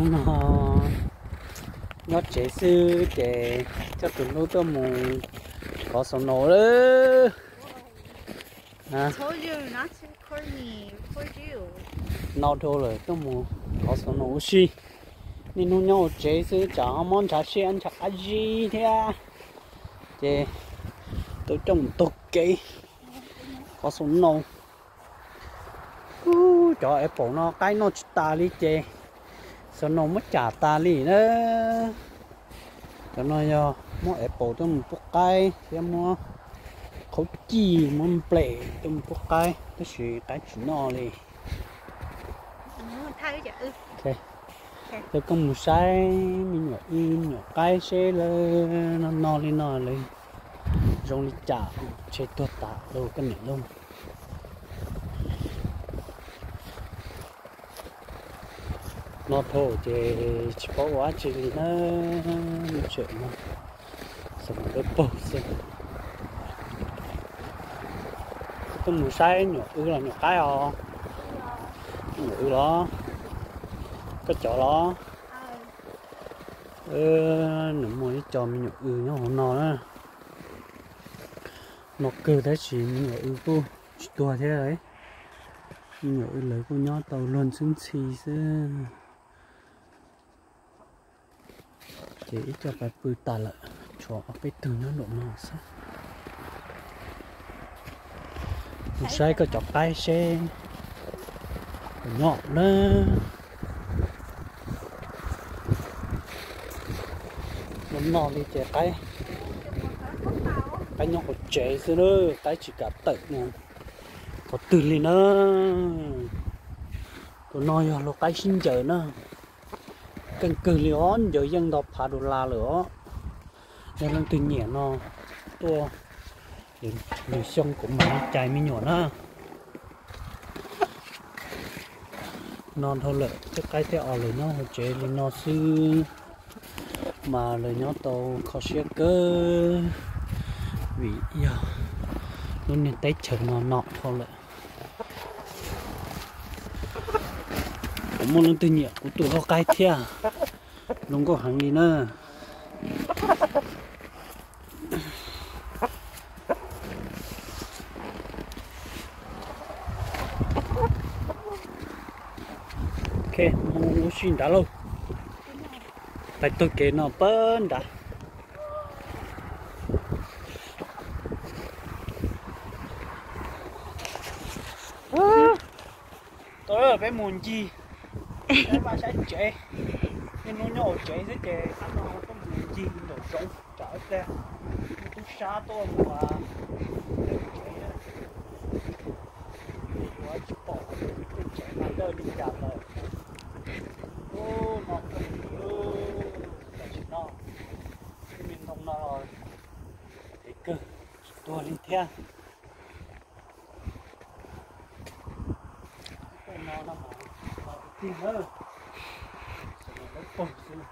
No nyob tsev xwb ces coj tus hlub tuaj mus kov snow lawm. No dhau lawm tuaj mus kov snow ua si. Niaj hnub nyob hauv tsev xwb tsam ho mob ntshav siab ntshav qab zib thiab. Ces tuaj coj mus taug kev kov snow. Ub, cov apple no qaib noj tsis tas li ces snow muab cam tas li na. Cov no yog muab apple tuaj mus pub qaib thiab muab khaub cij muab nplej tuaj mus pub qaib tab sis qaib tsis noj li. Ces koj mus saib me nyuam wb me nyuam qaib seb lawv no no li no lawv zoo li cas, tshe tuag tas lauj koj niam lauj. No dhau ces tsis paub ua dab tsi li na, tseem no xav mus dawb paug xwb. Koj mus saib nyuam wb los nyuam qaib os? Nyuam wb los? Koj cov los? Nws muaj ib co me nyuam wb nyob hauv no na. No kawg tab sis me nyuam wb kuj tsis tuag thiab. Me nyuam wb lawv kuj nyob tau luag ntxhwb ntxhi xwb. Ces ib co pais pw tas lawm, tshuav ob peb tug nyob nraum no xwb. Mus saib koj cov qaib seb puas nyob na. No no li ces qaib, qaib nyob hauv tsev xwb na, qaib tsis kam tawm qhov twg li na. Tus no yog luag qaib sib ncaws na. Keej kawg li os, ncaws yeej nto phav dollar lawm os. Yog leej twg nyiam no tuaj, lwm xyoo kuv mam li cais me nyuam na. No dhau lawm, tej qaib tej os lawv nyob hauv tsev li no xwb mas lawv nyob tau kho siab kawg, vim yog lub niag teb chaws no no dhau lawm. Kuv muaj leej twg nyiam kuv tus luag qaib thiab, zoo nkauj heev li na. Ok, mus ua si nrad lauj. Pais taug kev no pab nrad. Tau peb mus ncig, peb vaj saib tsev, niaj hnub nyob hauv tsev xwb ces qab no tuaj mus ncig nraum zoov tsam ib pliag muaj tub sab tuaj mus tsev. Yuav tsis pom tej tsev mas dawb li cas lawm. Ub, no kawg li, tam sim no tej me ntoo no los dev kawg, tsis tuag li thiab. Tej no no mas tig na, dawb paug xwb.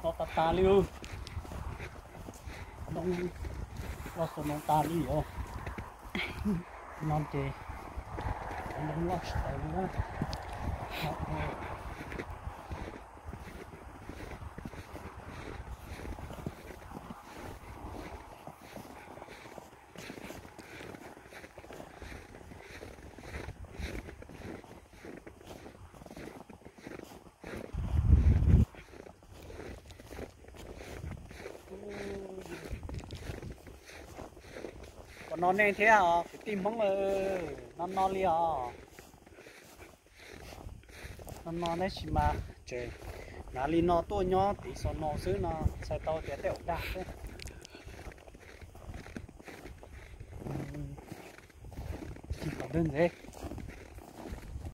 No tas tas li, no tas li os. No ces no loj tsis tau li na. Kom no nej thiab os kwv tij Hmoob, no no li os. No no tab sis mas tseem hnav li no tuaj nyob tiv xos no xwb no, txhais tau tias tej zaum dag xwb. Cig qhov ntawd ntxiv.